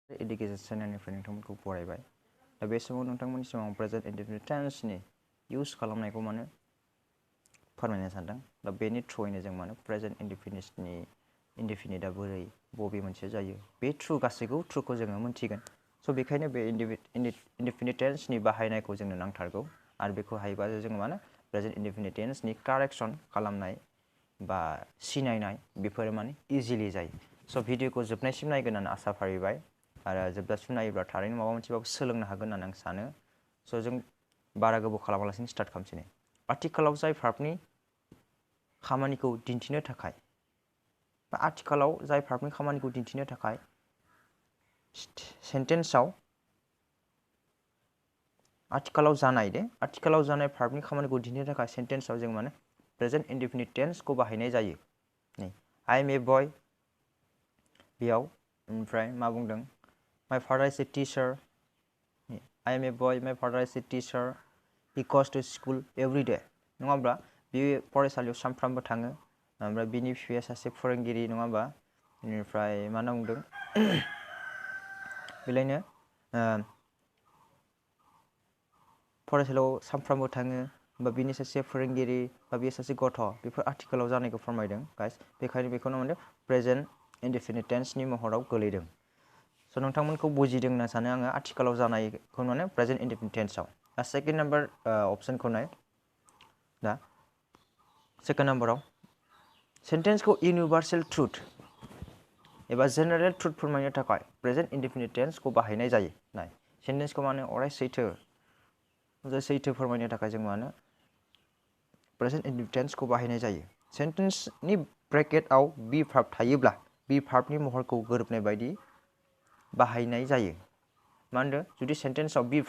Education channelनिफ्राय नोंथांमोनखौ बरायबाय दा बे समाव नोंथांमोननि सिगाङाव प्रेजेन्ट इनडेफिनिट टेन्सनि इउज खालामनायखौ माने फोरमायनो सानदों दा बेनि थ्रुयैनो जों माने प्रेजेन्ट इनडेफिनिटआ बोरै बबे मोनसे जायो बे थ्रु गासैखौ थ्रुखौ जोङो मोनथिगोन स' बेखायनो बे इनडेफिनिट टेन्सनि बाहायनायखौ जोंनो नांथारगौ आरो बेखौ हायोबासो जोङो माने प्रेजेन्ट इनडेफिनिट टेन्सनि कारेक्सन खालामनाय बा सिनायनाय बेफोरो माने इजिलि जायो स' भिडिअखौ जोबनायसिम नायगोन होननानै आसा फारिबाय आरो जोबजासिम नायोब्ला थारैनो माबा मोनसेबाबो सोलोंनो हागोन होननानै आं सानो स' जों बारा गोबाव खालामालासिनो स्टार्ट खालामसै आथिखालाव जाय भार्बनि खामानिखौ दिन्थिनो थाखाय बा आथिखालाव जाय भार्बनि खामानिखौ दिन्थिनो थाखाय सेन्टेन्सआव आथिखालाव जानाय भार्बनि खामानिखौ दिन्थिनो थाखाय सेन्टेन्सआव जों माने प्रेजेन्ट इनडेफिनिट टेन्सखौ बाहायनाय जायो नै आइ एम ए बय बेयाव ओमफ्राय मा बुंदों My father is a teacher. I am a boy. My father is a teacher. He goes to school every day. नङा होमब्ला बे फरायसालियाव सानफ्रामबो थाङो ओमफ्राय बिनि बिफाया सासे फोरोंगिरि नङा होमबा बेनिफ्राय मा होनना बुंदों बेलायनो फरायसालियाव सानफ्रामबो थाङो बा बिनि सासे फोरोंगिरि बा बियो सासे गथ' बेफोर आथिखालाव जानायखौ फोरमायदों गाइस बेखायनो बेखौनो माने प्रेजेन्ट इनडेफिनिट टेन्सनि महराव गोलैदों स' नोंथांमोनखौ बुजिदों होनना सानो आङो आथिखालाव जानायखौ माने प्रेजेन्ट इनडेफिनिट टेन्सआव दा सेकेन्ड नाम्बार अपसनखौ नाय दा सेकेन्ड नाम्बाराव सेन्टेन्सखौ इउनिभार्सेल ट्रुथ एबा जेनेरेल ट्रुथ फोरमायनो थाखाय प्रेजेन्ट इनडेफिनिट टेन्सखौ बाहायनाय जायो नाय सेन्टेन्सखौ माने अराय सैथो फोरमायनो थाखाय जों माने प्रेजेन्ट इनडेफिनिट टेन्सखौ बाहायनाय जायो सेन्टेन्सनि ब्रेकेटआव बी भार्ब थायोब्ला बी भार्बनि महरखौ गोरोबनाय बायदि बाहायनाय जायो मा होनदों जुदि सेन्टेन्सआव बी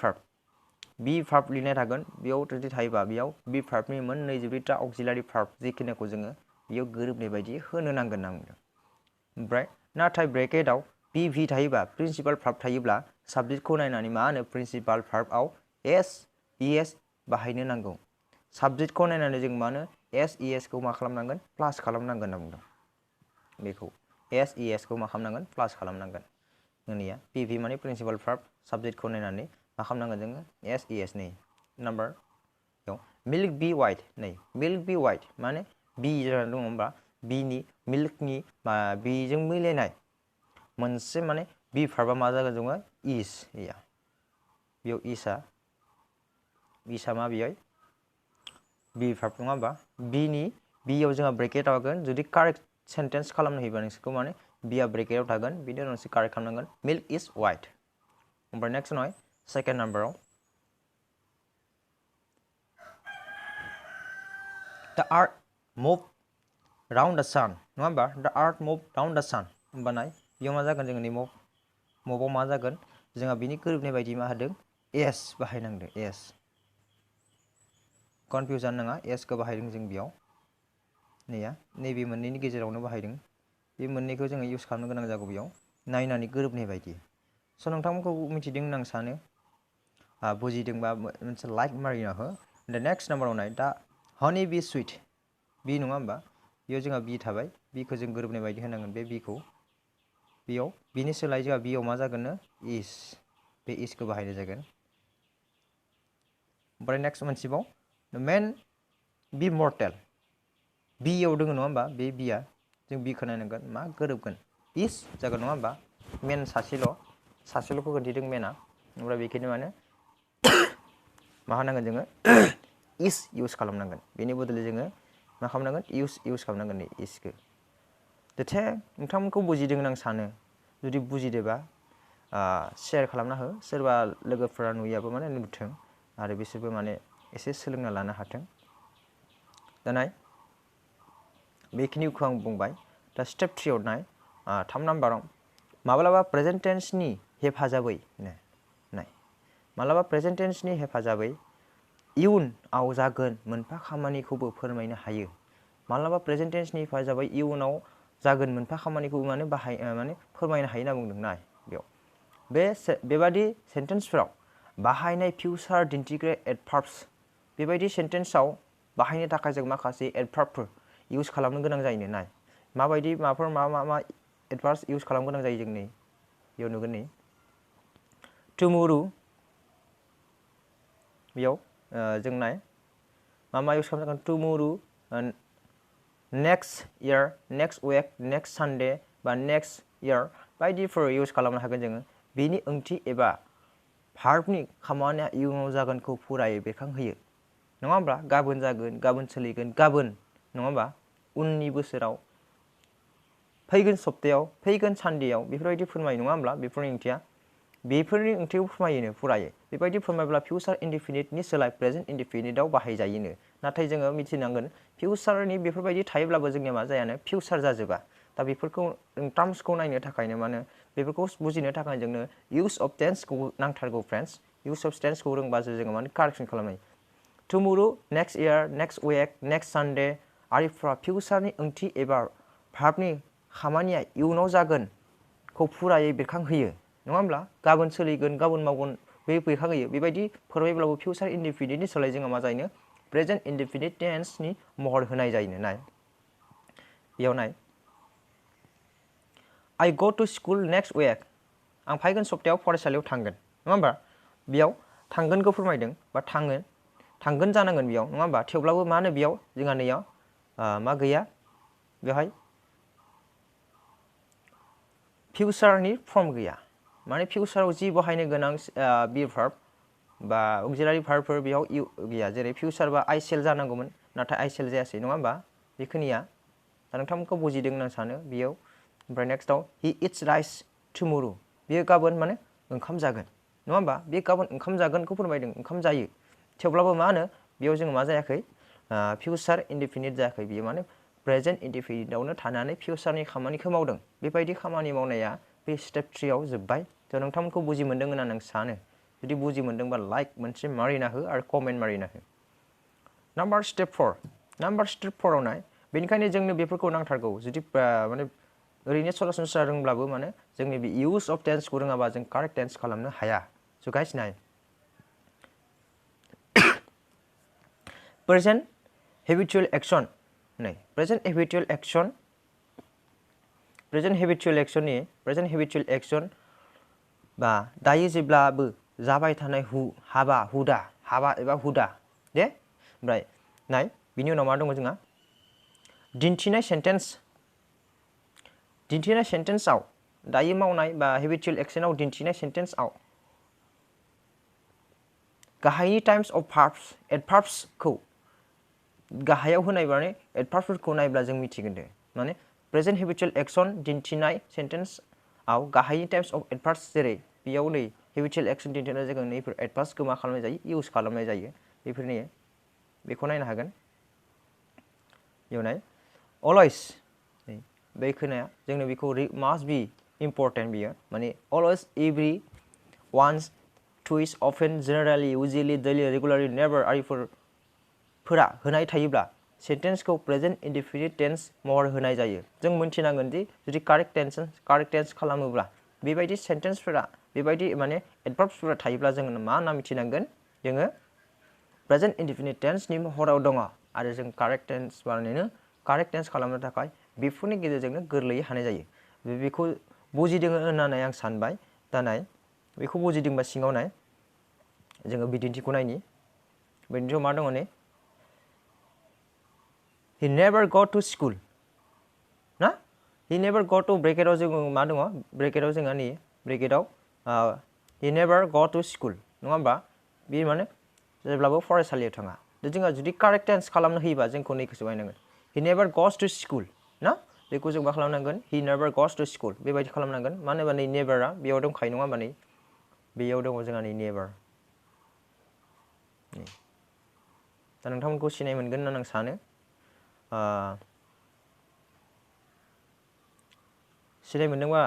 भार्ब लिरनाय थागोन बेयाव जुदि थायोबा बेयाव बी भार्बनि मोननै जुदिथा अक्सिलारि भार्ब जिखिनिखौ जोङो बेयाव गोरोबनाय बायदि होनो नांगोन होनना बुंदों ओमफ्राय नाथाय ब्रेकेटआव पि थायोबा प्रिन्सिपाल भार्ब थायोब्ला साबजेक्टखौ नायनानै मा होनो प्रिन्सिपाल भार्बआव एस बाहायनो नांगौ साबजेक्टखौ नायनानै जों मा होनो एसखौ मा खालामनांगोन प्लास खालामनांगोन होनना बुंदों बेखौ एसखौ मा खालामनांगोन प्लास खालामनांगोन जोंनिया पि माने प्रिन्सिपाल भार्ब साबजेक्टखौ नायनानै मा खालामनांगोन जोङो एस नै नाम्बार मिल्क बी वाइट नै मिल्क बी वाइट माने बी जानानै दङ होमबा बिनि मिल्कनि बेजों मिलायनाय मोनसे माने बी भार्बा मा जागोन जोङो इस बेयाव इसा मा बेयाव बी भार्ब नङा होमबा बियाव जोंहा ब्रेकेट थागोन जुदि कारेक्ट सेन्टेन्स खालामनो होयोबा नोंसोरखौ माने बिया ब्रेकेटआव थागोन बिनि उनाव नोंसोर कारेक्ट खालामनांगोन मिल्क इज वाइट ओमफ्राय नेक्स्ट नय सेकेन्ड नाम्बाराव दा आर्थ मुभ राउन्ड दा सान नङा होमबा दा आर्थ मुभ राउन्ड दा सान होमबा नाय बेयाव मा जागोन जोंनि मुभआव मा जागोन जोंहा बिनि गोरोबनाय बायदि मा होदों एस बाहायनांदों एस कनफिउजन नङा एसखौ बाहायदों जों बेयाव नैबे मोननैनि गेजेरावनो बाहायदों बे मोननैखौ जोङो इउज खालामनो गोनां जागौ बेयाव नायनानै गोरोबनाय बायदि स' नोंथांमोनखौ मिथिदों होनना आं सानो बुजिदोंबा मोनसे लाइक मारिना हो दा नेक्स्ट नाम्बाराव नाय दा हानि बी सुइट बी नङा होमबा बेयाव जोंहा बी थाबाय बीखौ जों गोरोबनाय बायदि होनांगोन बे बीखौ बेयाव बिनि सोलाय जोंहा बीयाव मा जागोननो इस बे इसखौ बाहायनाय जागोन ओमफ्राय नेक्स्ट मोनसेबाव मेन बी मर्टेल बीयाव दङ नङा होमबा बे बीया जों बीखौ नायनांगोन मा गोरोबगोन इस जागोन नङा होमबा मेन सासेल'खौ खोन्थिदों मेना ओमफ्राय बेखायनो माने मा होनांगोन जोङो इस इउज खालामनांगोन बेनि बदलै जोङो मा खालामनांगोन इउज खालामनांगोन नै इसखौ थे नोंथांमोनखौ बुजिदों होनना आं सानो जुदि बुजिदोंबा शेयार खालामना हो सोरबा लोगोफोरा नुयाबो माने नुथों आरो बिसोरबो माने एसे सोलोंना लानो हाथों दा नाय बेखिनिखौ आं बुंबाय दा स्टेप 3आव नाय 3 नाम्बाराव माब्लाबा प्रेजेन्ट टेन्सनि हेफाजाबै नाय माब्लाबा प्रेजेन्ट टेन्सनि हेफाजाबै इयुनाव जागोन मोनफा खामानिखौबो फोरमायनो हायो माब्लाबा प्रेजेन्ट टेन्सनि हेफाजाबै इयुनाव जागोन मोनफा खामानिखौबो माने फोरमायनो हायो होनना बुंदों नाय बेयाव बेबादि सेन्टेन्सफोराव बाहायनाय फिउचार दिन्थिग्रा एडभार्ब्स बेबायदि सेन्टेन्सआव बाहायनो थाखाय जों माखासे एडभार्बफोर इउज खालामनो गोनां जायो नाय माबायदि मा एडभार्ब्स इउज खालामनो गोनां जायो जों नै बेयाव नुगोन नै tomorrow बेयाव जों नाय मा इउज खालामजागोन tomorrow next year next week next Sunday बा next year बायदिफोर इउज खालामनो हागोन जोङो बेनि ओंथि एबा भार्बनि खामानिया इयुनाव जागोनखौ फुरायै बेरखांहोयो नङा होमब्ला गाबोन जागोन गाबोन सोलिगोन गाबोन नङा होमबा उननि बोसोराव फैगोन सप्तायाव फैगोन सानदेयाव बेफोरबायदि फोरमायो नङा होमब्ला बेफोरनि ओंथिया बेफोरनि ओंथिखौ फोरमायोनो फुरायै बेबायदि फोरमायब्ला फिउचार इनडेफिनिटनि सोलाय प्रेजेन्ट इनडेफिनिटआव बाहायजायोनो नाथाय जोङो मिथिनांगोन फिउचारनि बेफोरबायदि थायोब्लाबो जोंनिया मा जायानो फिउचार जाजोबा दा बेफोरखौ टार्म्सखौ नायनो थाखायनो माने बेफोरखौ बुजिनो थाखाय जोंनो इउज अफ टेन्सखौ नांथारगौ फ्रेन्ड्स इउज अफ टेन्सखौ रोंबासो जोङो माने कारेक्सन खालामनो टुमरो नेक्स्ट इयार नेक्स्ट वेक नेक्स्ट सानडे आरिफ्रा फिउचारनि ओंथि एबा भार्बनि खामानिया इयुनाव जागोनखौ फुरायै बेरखांहोयो नङा होमब्ला गाबोन सोलिगोन गाबोन मावगोन बे बेरखांहोयो बेबायदि फोरमायब्लाबो फिउचार इनडेफिनिटनि सोलाय जोङो मा जायोनो प्रेजेन्ट इनडेफिनिट टेन्सनि महर होनाय जायोनो नाय बेयाव नाय I go to school next week आं फैगोन सप्तायाव फरायसालियाव थांगोन नङा होमबा बेयाव थांगोनखौ फोरमायदों बा थांगोन जानांगोन बेयाव नङा होमबा थेवब्लाबो मा होनो बेयाव जोंहा नैयाव मा गैया बेवहाय फिउचारनि फर्म गैया माने फिउचाराव जि बाहायनो गोनां बि भार्ब बा अक्सिलारि भार्बफोर बेयाव गैया जेरै फिउचार बा आइ सेल जानांगौमोन नाथाय आइ सेल जायासै नङा होमबा बेखिनिया दा नोंथांमोनखौ बुजिदों होनना सानो बेयाव ओमफ्राय नेक्स्टआव हि इट्स राइस टुमरो बेयो गाबोन माने ओंखाम जागोन नङा होमबा बे गाबोन ओंखाम जागोनखौ फोरमायदों ओंखाम जायो थेवब्लाबो मा होनो बेयाव जोङो मा जायाखै फिउचार इनडेफिनिट जायाखै बियो माने प्रेजेन्ट इनडेफिनिटआवनो थानानै फिउचारनि खामानिखौ मावदों बेबायदि खामानि मावनाया बे स्टेप 3आव जोब्बाय थ' नोंथांमोनखौ बुजि मोनदों होनना आं सानो जुदि बुजि मोनदोंबा लाइक मोनसे मारिना हो आरो कमेन्ट मारिना हो नाम्बार स्टेप 4आव नाय बेनिखायनो जोंनो बेफोरखौ नांथारगौ जुदि माने ओरैनो सरासनस्रा रोंब्लाबो माने जोंनि बे इउज अफ टेन्सखौ रोङाबा जों कारेक्ट टेन्स खालामनो हाया स' गाइस नाय प्रेजेन्ट हेबिचुएल एक्शन नै प्रेजेन्ट हेबिचुएल एक्शन बा दायो जेब्लाबो जाबाय थानाय हाबा एबा हुदा दे ओमफ्राय नाय बिनि उनाव मा दङ जोंहा दिन्थिनाय सेन्टेन्सआव दायो मावनाय बा हेबिचुएल एक्शनाव दिन्थिनाय सेन्टेन्सआव गाहायनि टाइम्स अफ भार्ब्स एडभार्ब्सखौ गाहायाव होनाय माने एडभार्बफोरखौ नायब्ला जों मिथिगोन दे माने प्रेजेन्ट हेबिचुएल एक्शन दिन्थिनाय सेन्टेन्सआव गाहायनि टाइप्स अफ एडभार्ब्स जेरै बेयाव नै हेबिचुएल एक्शन दिन्थिनाय जोङो नैफोर एडभार्ब्सखौ मा खालामनाय जायो इउज खालामनाय जायो बेफोरनि बेखौ नायनो हागोन बेयाव नाय अलवेज बे खोनाया जोंनो बेखौ मास्ट बी इम्पर्टेन्ट बियो माने always every once twice often generally usually daily regularly never आरिफोरा होनाय थायोब्ला सेन्टेन्सखौ प्रेजेन्ट इनडेफिनिट टेन्स महर होनाय जायो जों मोनथिनांगोन दि जुदि कारेक्ट टेन्स खालामोब्ला बेबायदि सेन्टेन्सफोरा बेबायदि माने एडभार्ब्सफोरा थायोब्ला जों मा होनना मिथिनांगोन जोङो प्रेजेन्ट इनडेफिनिट टेन्सनि महराव दङ आरो जों कारेक्ट टेन्स बानायनो कारेक्ट टेन्स खालामनो थाखाय बेफोरनि गेजेरजोंनो गोरलैयै हानाय जायो बेखौ बुजिदों होननानै आं सानबाय दा नाय बेखौ बुजिदोंबा सिङाव नाय जोङो बिदिन्थिखौ नायनि बिदिन्थियाव मा दङ नै he never go to school ना he never go to ब्रेकेटआव जोङो मा दङ ब्रेकेटआव जोंहा नै ब्रेकेटआव he never go to school नङा होमबा बे माने जेब्लाबो फरायसालियाव थाङा जोंहा जुदि कारेक्ट टेन्स खालामनो होयोबा जोंखौ नैखौसो बाहायनांगोन he never goes to school ना बेखौ जों मा खालामनांगोन he never goes to school बेबायदि खालामनांगोन मानो होनबा नै नेभारआ बेयाव दंखायो नङा होमबा नै बेयाव दङ जोंहा नै नेभार दा नोंथांमोनखौ सिनाय मोनगोन होनना आं सानो सिनाय मोनदोंबा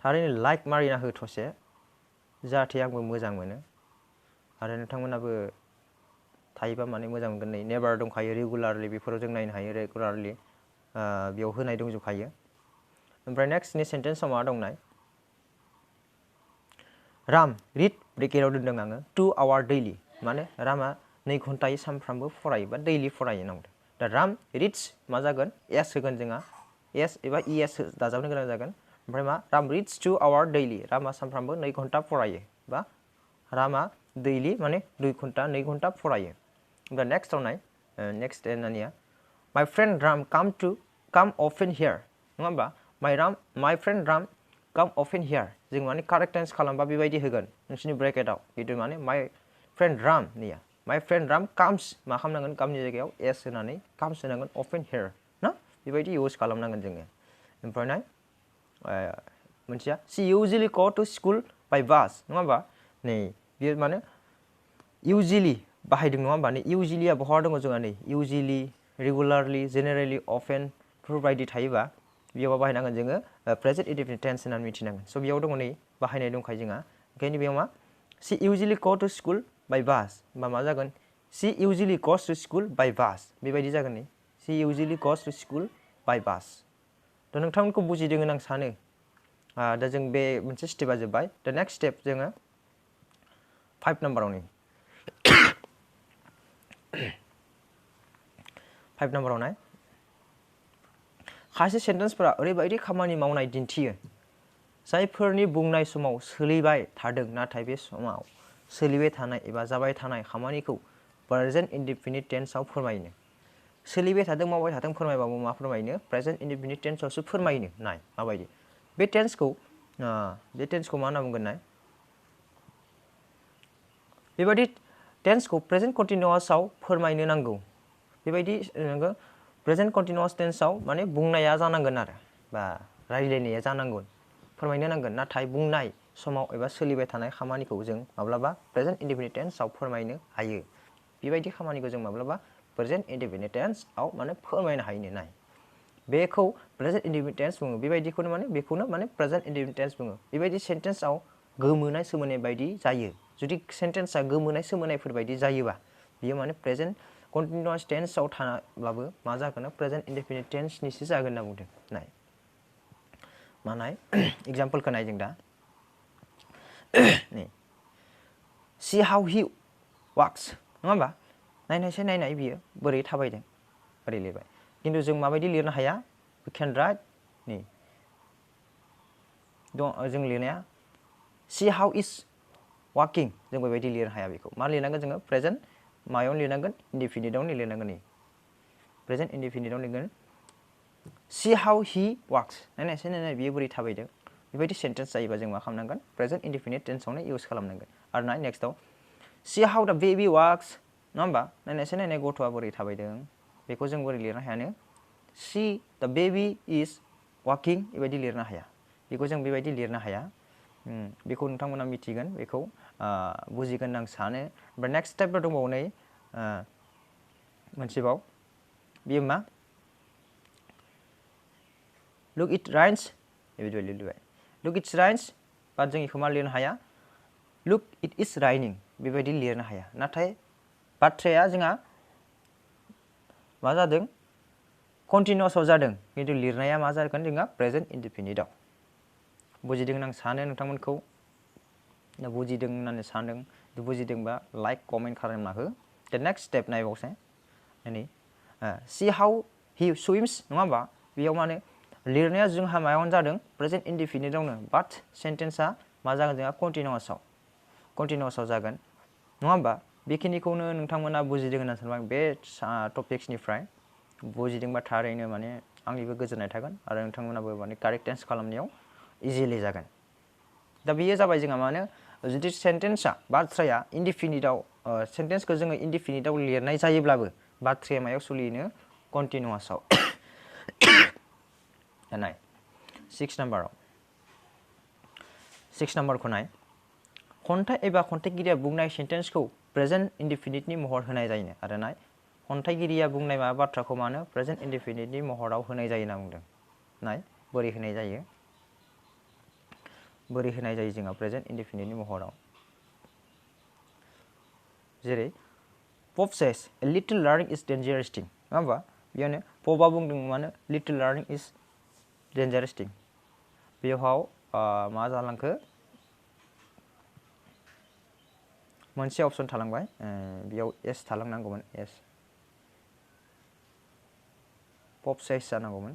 थारैनो लाइक मारिना हो थसे जाहाथे आंबो मोजां मोनो आरो नोंथांमोनाबो थायोबा माने मोजां मोनगोन नै नेभार दंखायो रेगुलारलि बेफोराव जों नायनो हायो रेगुलारलि बेयाव होनाय दंजोबखायो ओमफ्राय नेक्स्टनि सेन्टेन्सआव मा दंनाय राम रिड ब्रेकेटआव दोन्दों आङो 2 आवार दैलि माने रामा 2 घन्टायै सानफ्रामबो फरायो बा दैलि फरायो नांगौ दा राम रिड्स मा जागोन एस होगोन जोंहा एस एबा इएस दाजाबनो गोनां जागोन ओमफ्राय मा राम रिड्स 2 आवार दैलि रामा सानफ्रामबो 2 घन्टा फरायो बा रामा दैलि माने 2 घन्टा फरायो। ओमफ्राय नेक्स्टआव नाय नेक्स्ट एनानिया माय फ्रेन्ड राम काम अफेन हियार नङा होमबा माय फ्रेन्ड राम काम अफेन हियार जों माने कारेक्ट टेन्स खालामबा बेबायदि होगोन नोंसोरनि ब्रेकेटआव खिन्थु माने माय फ्रेन्ड राम निया माय फ्रेन्ड राम काम्स मा खालामनांगोन कामनि जायगायाव एस होनानै काम्स होनांगोन अफेन हियार ना बेबायदि इउज खालामनांगोन जोङो। ओमफ्राय नाय मोनसेया सी इउजुअली गो टू स्कुल बाय बास नङा होमबा नै बेयो माने इउजुअली बाहायदों नङा होमबा नै इउजुअलीया बहा दङ जोंहा नै इउजुअली रेगुलारलि जेनेरेलि अफेन बेफोरबायदि थायोबा बेयाव बाहायनांगोन जोङो प्रेजेन्ट इनडेफिनिट टेन्स होननानै मिथिनांगोन। स' बेयाव दङ नै बाहायनाय दंखायो जोंहा ओंखायनो बेयाव मा सी इउजुअली गो टू स्कुल बाय बास होमबा मा जागोन सी इउजुअली गस टू स्कुल बाय बास बेबायदि जागोन नै सी इउजुअली गस टू स्कुल बाय बास। दा नोंथांमोनखौ बुजिदों होनना आं सानो दा जों बे मोनसे स्टेपा जोब्बाय दा नेक्स्ट स्टेप जोङो 5 नाम्बाराव नै 5 नाम्बाराव नाय खायसे सेन्टेन्सफोरा ओरैबायदि खामानि मावनाय दिन्थियो जायफोरनि बुंनाय समाव सोलिबाय थादों नाथाय बे समाव सोलिबाय थानाय एबा जाबाय थानाय खामानिखौ प्रेजेन्ट इनडेफिनिट टेन्सआव फोरमायनो सोलिबाय थादों मावबाय थादों फोरमायबाबो मा फोरमायनो प्रेजेन्ट इनडेफिनिट टेन्सआवसो फोरमायनो नाय माबायदि बे टेन्सखौ मा होनना बुंगोन नाय बेबायदि टेन्सखौ प्रेजेन्ट कन्टिनिउआसआव फोरमायनो नांगौ बेबायदि प्रेजेन्ट कन्टिनिउआस टेन्सआव माने बुंनाया जानांगोन आरो बा रायज्लायनाया जानांगोन फोरमायनो नांगोन नाथाय बुंनाय समाव एबा सोलिबाय थानाय खामानिखौ जों माब्लाबा प्रेजेन्ट इनडेफिनिट टेन्सआव फोरमायनो हायो बेबायदि खामानिखौ जों माब्लाबा प्रेजेन्ट इनडेफिनिट टेन्सआव माने फोरमायनो हायो नाय बेखौ प्रेजेन्ट इनडेफिनिट टेन्स बुङो बेबायदिखौनो माने प्रेजेन्ट इनडेफिनिट टेन्स बुङो बेबायदि सेन्टेन्सआव गोमोनाय सोमोनाय बायदि जायो जुदि सेन्टेन्सआ गोमोनाय सोमोनायफोर बायदि जायोबा बियो माने प्रेजेन्ट कन्टिनिउआस टेन्सआव थानाब्लाबो मा जागोन प्रेजेन्ट इनडेफिनिट टेन्सनिसो जागोन होनना बुंदों नाय मा नाय एग्जाम्पलखौ नाय जों दा नै सी हाउ ही वाक्स नङा होमबा नायनाय बियो बोरै थाबायदों बोरै लिरबाय खिन्थु जों माबायदि लिरनो हाया वी कैन राइट नै जों लिरनाया सी हाउ इज वाकिं जों बेबायदि लिरनो हाया बेखौ मा लिरनांगोन जोङो प्रेजेन्ट मायाव लिरनांगोन इनडेफिनिटआवनो लिरनांगोन नै प्रेजेन्ट इनडेफिनिटआव लिरगोन सी हाउ ही वाक्स नायनाय बियो बोरै थाबायदों बेबायदि सेन्टेन्स जायोबा जों मा खालामनांगोन प्रेजेन्ट इनडेफिनिट टेन्सआवनो इउज खालामनांगोन आरो ना नेक्स्टआव सी हाउ द बेबी वाक्स नङा होमबा नायनाय गथ'आ बोरै थाबायदों बेखौ जों बोरै लिरनो हायानो see the baby is walking बेबायदि लिरनो हाया बेखौ जों बेबायदि लिरनो हाया बेखौ नोंथांमोना मिथिगोन बेखौ बुजिगोन होनना आं सानो ओमफ्राय नेक्स्ट स्टेपफोर दंबावो नै मोनसेबाव बेयो मा लुक इट राइन्स बेबायदि लिरबाय लुक इट्स राइन्स बाट जों बेखौ मा लिरनो हाया लुक इट इज राइनिं बेबायदि लिरनो हाया नाथाय बाथ्राया जोंहा मा जादों कन्टिनिउआसआव जादों खिन्थु लिरनाया मा जागोन जोंहा प्रेजेन्ट इनडेफिनिटआव बुजिदों होनना आं सानो नोंथांमोनखौ बुजिदों होननानै सानदों बुजिदोंबा लाइक कमेन्ट खालामना हो दा नेक्स्ट स्टेप नायबावसै नै सी हाउ ही स्विम्स नङा होमबा बेयाव माने लिरनाया जोंहा मायावनो जादों प्रेजेन्ट इनडेफिनिटआवनो बाट सेन्टेन्सआ मा जागोन जोंहा कन्टिनिउआसआव जागोन नङा होमबा बेखिनिखौनो नोंथांमोना बुजिदों होनना सानबाय बे टपिक्सनिफ्राय बुजिदोंबा थारैनो माने आंनिबो गोजोननाय थागोन आरो नोंथांमोनाबो माने कारेक्ट टेन्स खालामनायाव इजिलि जागोन दा बेयो जाबाय जोंहा माने जुदि सेन्टेन्सआ बाथ्राया इनडेफिनिटआव सेन्टेन्सखौ जोङो इनडेफिनिटआव लिरनाय जायोब्लाबो बाथ्राया मायाव सोलियोनो कन्टिनिउआसआव नाय 6 नाम्बारखौ नाय खन्थाइ एबा खन्थाइगिरिया बुंनाय सेन्टेन्सखौ प्रेजेन्ट इनडेफिनिटनि महर होनाय जायो आरो नाय खन्थाइगिरिया बुंनाय माबा बाथ्राखौ मानो प्रेजेन्ट इनडेफिनिटनि महराव होनाय जायो होनना बुंदों नाय बोरै होनाय जायो जोंहा प्रेजेन्ट इनडेफिनिटनि महराव जेरै पप सेस a little learning is dangerous थिं नङा होमबा बेयावनो पपआ बुंदों मानो लिटिल लार्निं इज डेन्जारास थिं बेयाव मा जालांखो मोनसे अपसन थालांबाय बेयाव एस थालांनांगौमोन एस पप सेस जानांगौमोन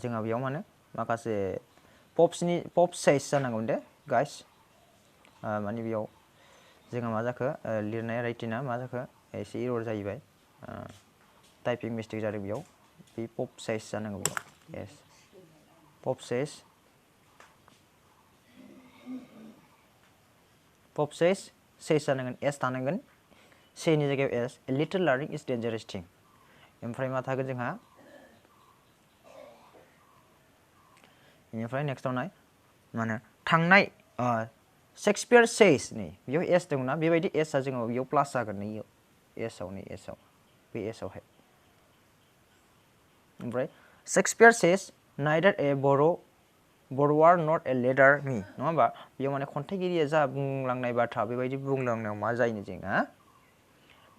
जोंहा बेयाव माने माखासे पप साइज जानांगौमोन दे गाइस माने बेयाव जोंहा मा जाखो लिरनाय राइटिंआ मा जाखो एसे इरर जाहैबाय टाइपिं मिस्टेक जादों बेयाव बे पप साइज जानांगौ बेयाव येस पप साइज जानांगोन एस थानांगोन सेनि जायगायाव एस लिटिल लार्निं इज डेन्जारास थिं ओमफ्राय मा थागोन जोंहा बेनिफ्राय नेक्स्टआव नाय मा होनो थांनाय शेक्सपियार सेज नै बेयाव एस दंना बेबायदि एसआ जोङो बेयाव प्लास जागोन नै एसआव बे एसआवहाय ओमफ्राय शेक्सपियार सेज नाइदार ए बर'वार नट ए लेडार मी नङा होमबा बेयाव माने खन्थाइगिरिया जा बुंलांनाय बाथ्रा बेबायदि बुंलांनायाव मा जायो जोंना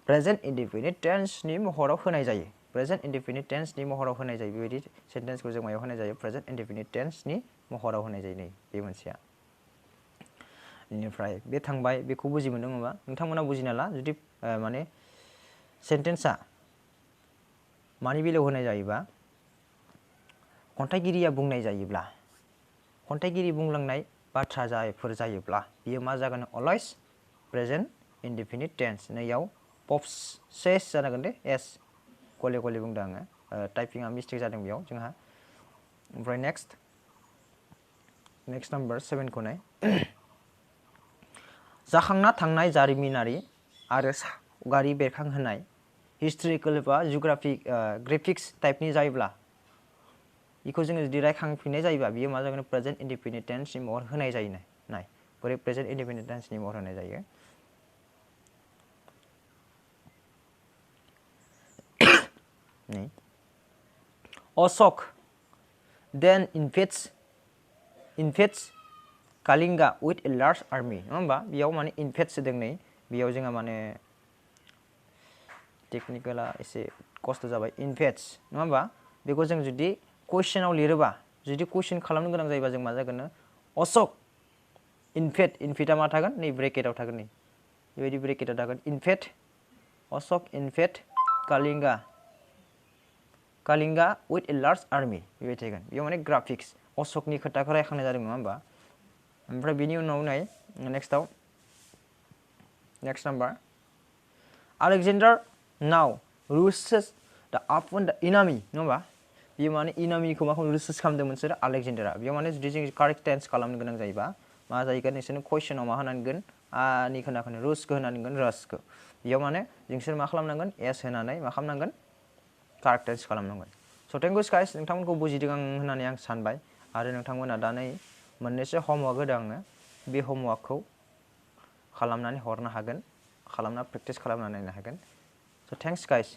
प्रेजेन्ट इनडेफिनिट टेन्सनि महराव होनाय जायो प्रेजेन्ट इनडेफिनिट टेन्सनि महराव होनाय जायो बेबायदि सेन्टेन्सखौ जों मायाव होनाय जायो प्रेजेन्ट इनडेफिनिट टेन्सनि महराव होनाय जायो नै बे मोनसेया बेनिफ्राय बे थांबाय बेखौ बुजि मोनदों नामा नोंथांमोना बुजिना ला जुदि माने सेन्टेन्सआ मानि बेलायाव होनाय जायोबा खन्थाइगिरिया बुंनाय जायोब्ला खन्थाइगिरि बुंलांनाय बाथ्रा जायोब्ला बियो मा जागोन अलवेज प्रेजेन्ट इनडेफिनिट टेन्स नैयाव पप्सेस जानांगोन दे एस गले गले बुंदों आङो टाइपिंआ मिस्टेक जादों बेयाव जोंहा ओमफ्राय नेक्स्ट नाम्बार 7 खौ नाय जाखांना थांनाय जारिमिनारि आरो सावगारि बेरखांहोनाय हिस्टरिकेल बा ग्राफिक्स टाइपनि जायोब्ला बेखौ जोङो जुदि रायखांफिननाय जायोबा बियो मा जागोन प्रेजेन्ट इनडेफिनिट टेन्सनि महर होनाय जायो नाय बोरै प्रेजेन्ट इनडेफिनिट टेन्सनि महर होनाय जायो नै Ashok then invades Kalinga with a large army नङा होमबा बेयाव माने इनभेट्स होदों नै बेयाव जोंहा माने टेक्निकेला एसे खस्थ' जाबाय इनभेट्स नङा होमबा बेखौ जों जुदि कुइसनाव लिरोबा जुदि कुइसन खालामनो गोनां जायोबा जों मा जागोन अशोक इनभेटआ मा थागोन नै ब्रेकेटआव थागोन नै बेबायदि ब्रेकेटआव थागोन invade Ashok invade Kalinga with a large army बेबायदि थागोन बेयाव माने ग्राफिक्स अशोकनि खोथाखौ रायखांनाय जादों नङा होमबा ओमफ्राय बेनि उनाव नाय next number Alexander now rushes upon the enemy नङा होमबा बेयो माने इनामिखौ मा खालामो रुसेस खालामदों मोनसे आलेक्जेन्डारा बेयाव माने जुदि जों कारेक्ट टेन्स खालामनो गोनां जायोबा मा जाहैगोन नोंसोरनो कुइसनाव मा होनांगोन आनि खोनाखौनो रुसखौ होनांगोन रसखौ बेयाव माने नोंसोर मा खालामनांगोन एस होनानै मा खालामनांगोन कारेक्ट टेन्स खालामनांगोन स' थेंक इउ गाइस नोंथांमोनखौ बुजिदों आं होननानै आं सानबाय आरो नोंथांमोना दा नै मोननैसो हमवर्क होदों आङो बे हमवर्कखौ खालामनानै हरनो हागोन खालामना प्रेक्टिस खालामना नायनो हागोन स' थेंक्स गाइस